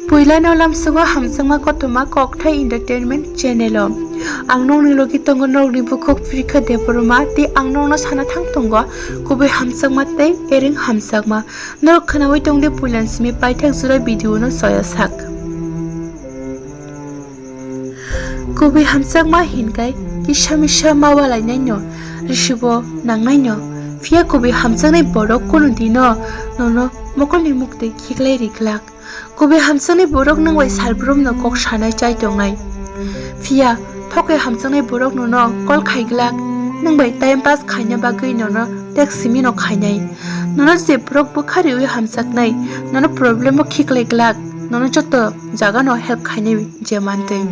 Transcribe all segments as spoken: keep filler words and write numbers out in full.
Puilano lamsongo hamjakma kothoma Kokthai Entertainment channel o. Ang nokni logi tongo nokni bukhuk Pirkha Debbarma, tei ang nokno sana thang tongo kubui hamjakma tei ereng hamjakma. Norok khwnaui tongdi puilan simi paithak jora video no soya sak. Kubui hamjakma hinkai kisa misa ma walainaino, risibo nangnaino. Phiya kubui hamjaknai borok kunu dino nono mokolni muktwi khiklai riglak. Kubui hamjaknai borok nwng bai salbrumno kok sanai chai tongnai. Phiya thokhe hamjaknai borok nono call khaiglak, nwng bai time pass khaina bagwi nono text simi no khainai. Nono je borok bwkha riwi hamjaknai, nono problem o khiklai glak, nono joto jagano help khainai je mantwi.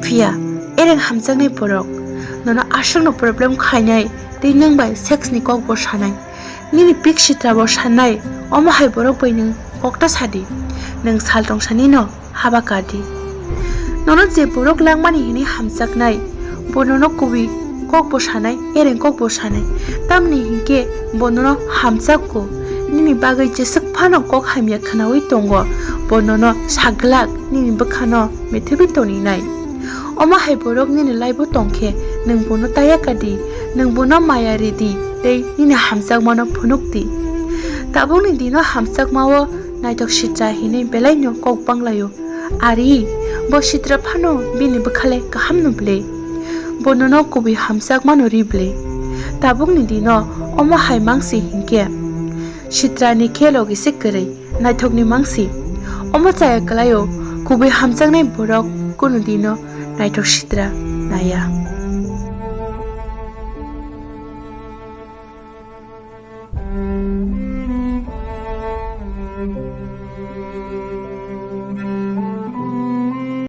Phiya ereng hamjaknai borok nono aswkno problem khainai tei nwng bai sex ni kok bo sanai. Nini pik sitra bo sanai, omo hai borok bai nwng kok ta sadi, nwng sal tong sani no haba kardi. Nono je borok langmani hini hamjaknai, bo nono kubui kok bo sanai, ereng kok bo sanai. Tamni hinkhe bo nono hamjakgo, nini bagwi jeswk phano kok hamya khwnaui tongo, bo nono saglak, nini bwkhano methubi toninai. Omo hai borok nini laibo tongkhe, nwng bono taya kadi, nwng bono maya ridi, tei nini hamjakmano phunukdi. Tabukni dino hamjakmao naithok sitra hinwi belaino kok banglaio. Ari, bo sitra phano bini bwkhale kahamno ble. Bo nono kubui hamjakmano ri ble. Tabukni dino omo hai mangsi hinkhe sitrani khe logi se kwrwi, naithokni mangsi. Omo chaya kwlaio, kubui hamjaknai borok kunu dino naithok sitra naya.